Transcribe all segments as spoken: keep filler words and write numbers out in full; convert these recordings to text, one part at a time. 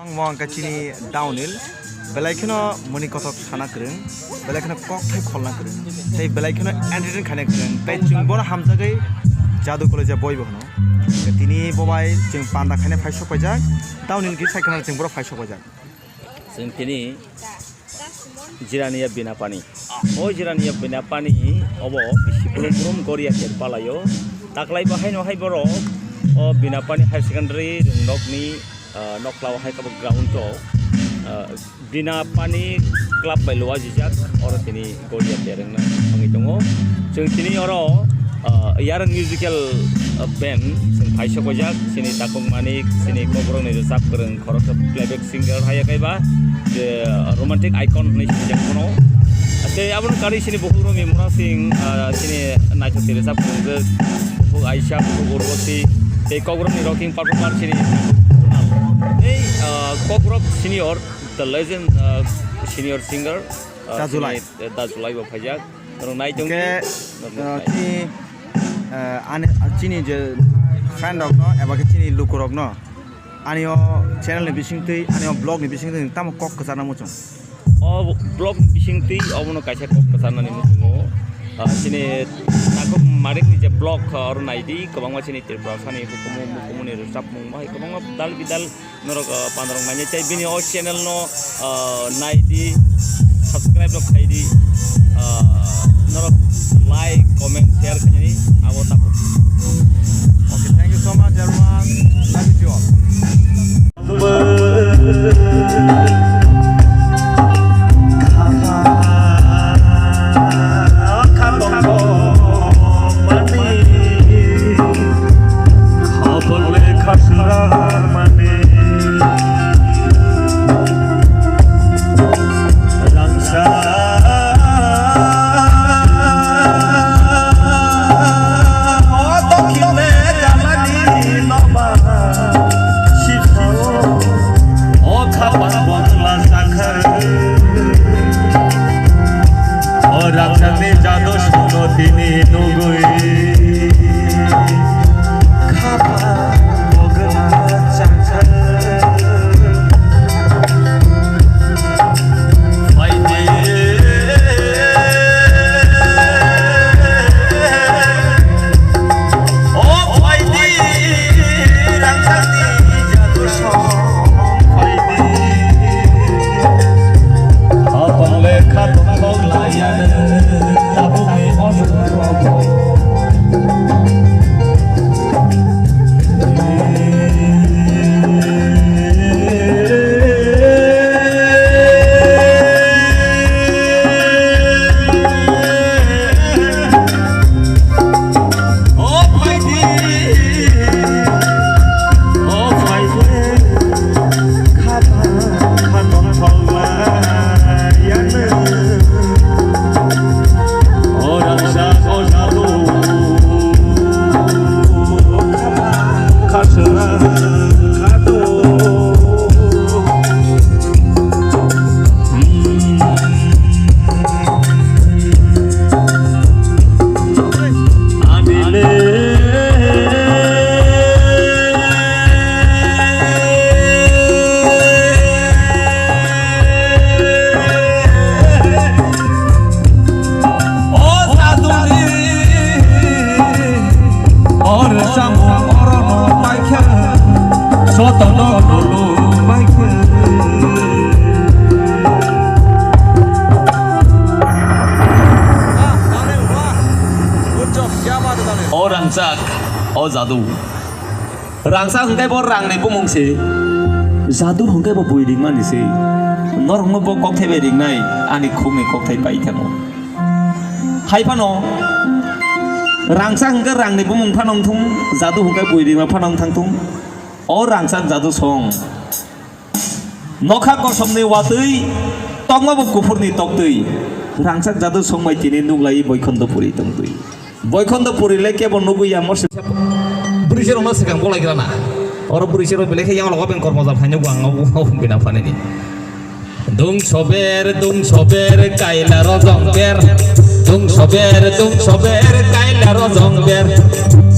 Omo wngkha chini downhill, belai kheno mani kothok sana kwrwng, belai kheno kokthai kholna kwrwng, tei belai kheno entertain khaina kwrwng, tei chwng bono hamjagwi Jadu College o boibo hwno. Tini bo bai chwng panda khaina phai sok paijak, downhill khe sai khwna chwng borok phai sok paijak. Chwng tini Jirania Binapani. O Jirania Binapani obo bisi brum brum goria ker palaio. Taklai bo haino hai borok o Binapani Higher Secondary rwngnokni, ah, noklao hai kabo ground o, ah, Binapani Club bai luajijak, oro tini goria ker wngna thangwi tongo. Chwng tini oro, ah, Yarwng Musical, ah, Band chwng phai sok paijak, chini Takung Manik, chini Kokborokni rwchap kwrwng khoroksa playback singer haiya kaiba je romantic icon hinwi sinijak bono. Tei aboni karwi chini bukhuk Romi Mura Singh, ah, chini naithok twi rwchap phunukjak, bukhuk Aisha, bukhuk Urbosi, tei Kokborokni rocking performer chini Kunal. Tei, ah, Kokborok senior, the legend, ah, senior singer, ah, Dajulai. Chini, eh, Dajulai bo phaijak. Norok nai tong Hwnkhe, di, norok ah, nai. Chini, ah, ani, chini je fan rokno eba khe chini lukurokno ani o channel ni bisingtwi, ani o vlog ni bisingtwi tamo kok kwcharna muchung? O vlog ni bisingtwi obono kaisa kok kwcharnani muchungo. Ah, chini Takung Manik ni je vlog, ah, oro nai di, kwbangma chini Tripura sani hukumu mukumu ni rwchapmung bahai kwbangma dal bidal norok, ah, pandarok nai tei bini o channel no, ah, nai di, subscribe rok khai di, ah, norok like, comment, share khainani abo tabu. Okay, thank you so much everyone. Love you all. O kha bang bongla sakha. O rakchakni jadu songno tini nugwi. Kha bang bongla sakha. Phaidi. O phaidi, rangchakni jadu song phaidi. Khapang lekha tongthok laiya nung, tabukni onuk rok. O rwchapmung orono paikha, jotono lulu paikha. O rangchak, o jadu. Rangchak hwnkhe bo rangni bumung se, jadu hwnkhe bo bui ringmani se. Norokno bo kokthai bai ringnai, ani khukni kokthai bai thango. Hai phano, rangchak hwnkhe rangni bumung phano wngthung, jadu hwnkhe bui rima phano wngthangthung. O rangchak jadu song. Nokha kosomni watwi, tokma bo kuphurni toktwi. Rangchak jadu song bai tini nuklai Boikhondopuri tongtwi. Boikhondopuri le kebo nugwi ya morse. Bwrwi se rokno swkang bolai gra na. Oro bwrwi se rok belai khe yang logo beng kormo jal khaino bo ang o, o bina phanini. Dung sober, dung sober, kaila rojong ber. Dung sober, dung sober, kaila rojong ber.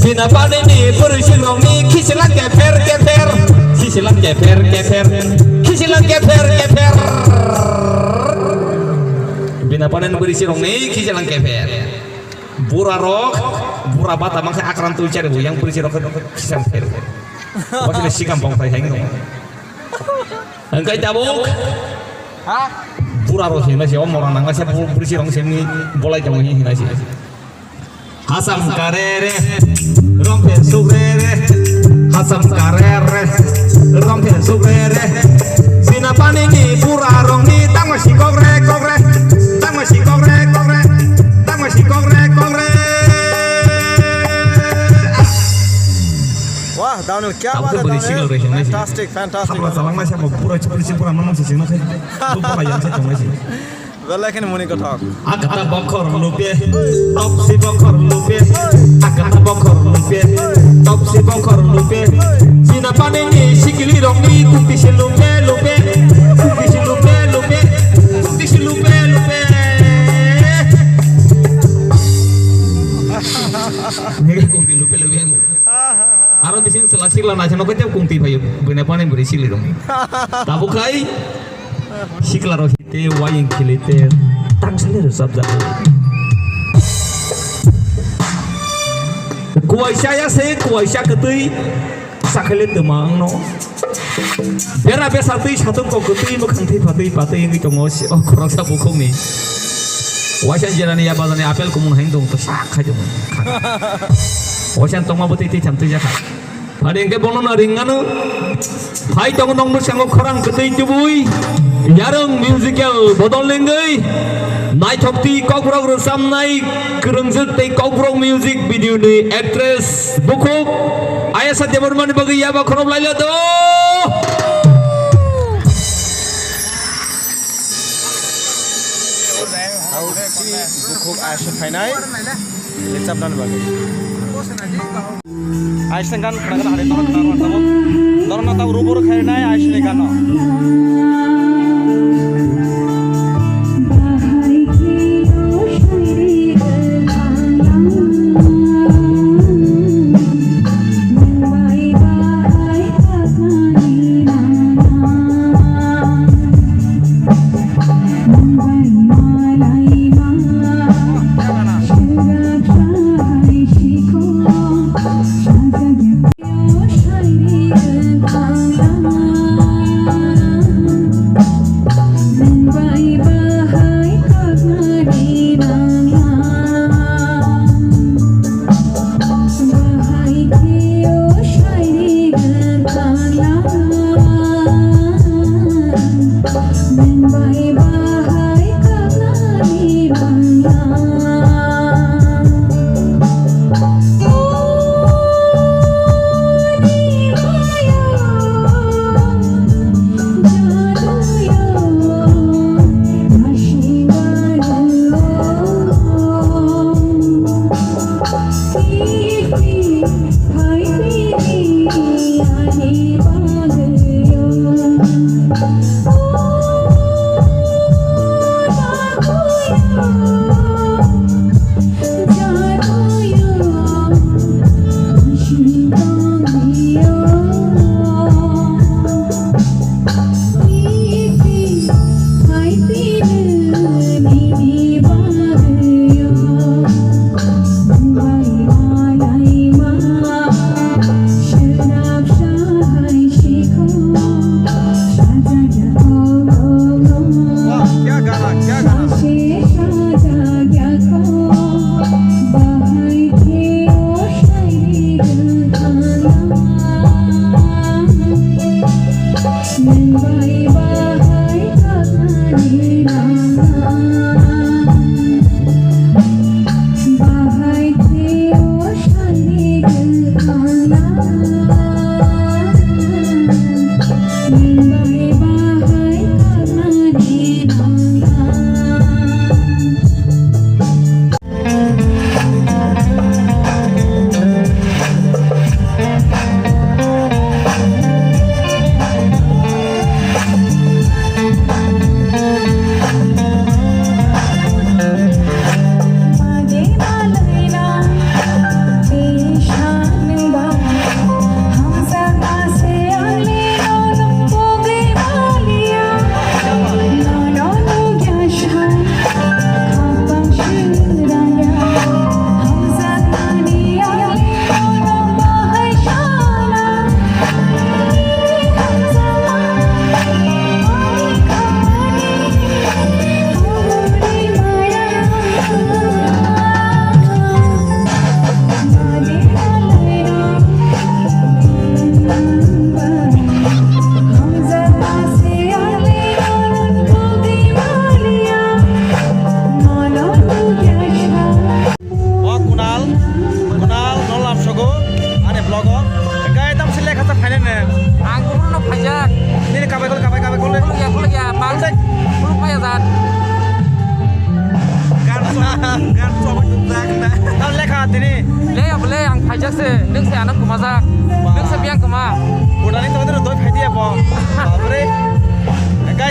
Bina pani ni bwrwi si rong ni khisi lang ke pher ke pher. Khisi lang ke pher ke pher. Bwrwi sirokni khijalang kepher. Burarok, bura bata mangsa akran twi chari bo yang bwrwi sirok khisang pher. Wasile sikam bongthai hai no. Hingkai tabuk. Ha? Burarok hinai se, o morang nang se, bwrwi sirok se ni bolai tong hinai se. Hasam kare re, rong phe suk re re. Hasam kare re, rong phe suk re re. Sina pani ni pura rong ni tangma si kok re, kok re. Tangma si kok re, kok re. Tangma si kok re, kok re. Wah, Daniel, kya baat hai, Daniel? Fantastic, fantastic. Thapla chalangma se, pura chipri chipra manang se singna khai. Pura yang se tongnai se. Belai kheno muni kothok. Agata bokhor lupe, topsi bokhor lupe, agata bokhor lupe, topsi bokhor lupe. Sina pani ni sikili rong ni kukti se lupe lupe, kukti se lupe lupe, kukti se lupe lupe. Nege kukti lupe lupe. Aro bising sela sikla naisano kete kungti phaio, bwina pani bwrwi sikli rong. Tabuk khai sikla rok hite wayeng khilite tangsale rwchap jak. Kuwaisa ya se kuwaisa kwtwi sakhale twma angno. Bera besa twi satung kok kwtwi mwkhang thwi phatwi patwi wngwi tongo se o khoroksa bukhukni. Waisa jerani ya bazani apel kumun hain dong to sak khai dong. Waisa tongma bwtwi twi tham twi jakha. Ani hingke bono na ringano. Hai tongo nong bwskango khorang kwtwi tubui. Yarung musical bodol nengwi. Naithok twi kokborok rwchapnai kwrwngjwk tei kokborok music video ni actress bukhuk Ayasa Debbarmani bagwi yaba khorop laila do. Bukhuk Ayasa phainai. Rwchapnani bagwi. Ayasni gan khna khna hari norok khna rw tabuk. Norok na tabuk rubur khainai Ayasni gano.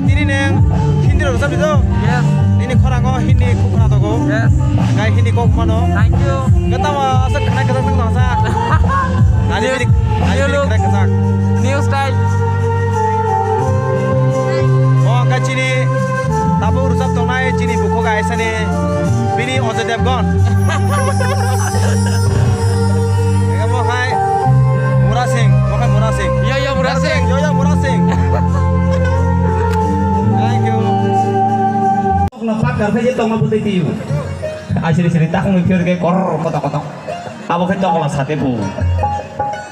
Tini neng Hindi rok rwchapdi do? Yes. Nini khorang o Hindi khuk khna tongo. Yes. Hwnkhe Hindi kok mano. Thank you. Hwnkhe tamo aswk khna kwchak tong sa. Ani New, bini, ani new bini look. Khna kwchak. New style. O hwnkhe chini tabuk rwchap tongnai chini bukhuk aisani bini Ajay Devgan. Abo hai Mura Singh, bo hai Mura Singh. Yo, yo, Mura Singh. Yo, yo, Mura Singh. Thank you. Tokla pat kar phai je tongma bwtwi twiyo. Asiri siri takhung ni phiyar khe kor kotok kotok. Abo khe tokla sate bu.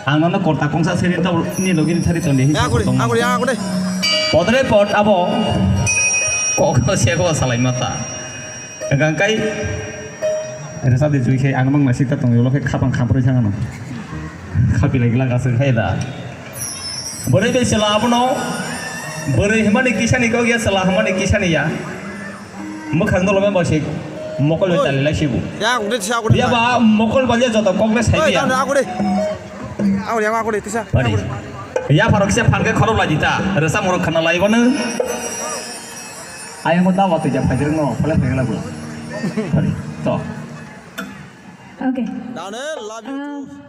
Ang nono korta kongsa siri tau ni logi ni thari tongdi. Ya, aku deh, aku deh, ya, aku deh. Podre pod abo. Kok se ko salai mata. Hwnkhe kai rwchapdi jui khe ang mang naisik ta tongwi ulo khe khapang khamprwi thang ano. Khapi lai glak aswk khe da. Bwrwi bai chwla abono bwrwi hwnmani kisani kok ya chwla hwnmani kisani ya. Mwkhang dolo bai bosik mokol bai Oi. Tali lai sibu. Ya, aku deh, aku deh. Ya ba mokol bai joto kok le sai Oi, ya. Aku deh. Aku deh, aku deh, tisa. Bari. Ya pharok se phan khe khorok lai di ta. Rwchap murok khana lai bono. Ayang ko dawa tija phajir no, phala phajir lagu. Sorry, to. Okay. Daniel, love you too.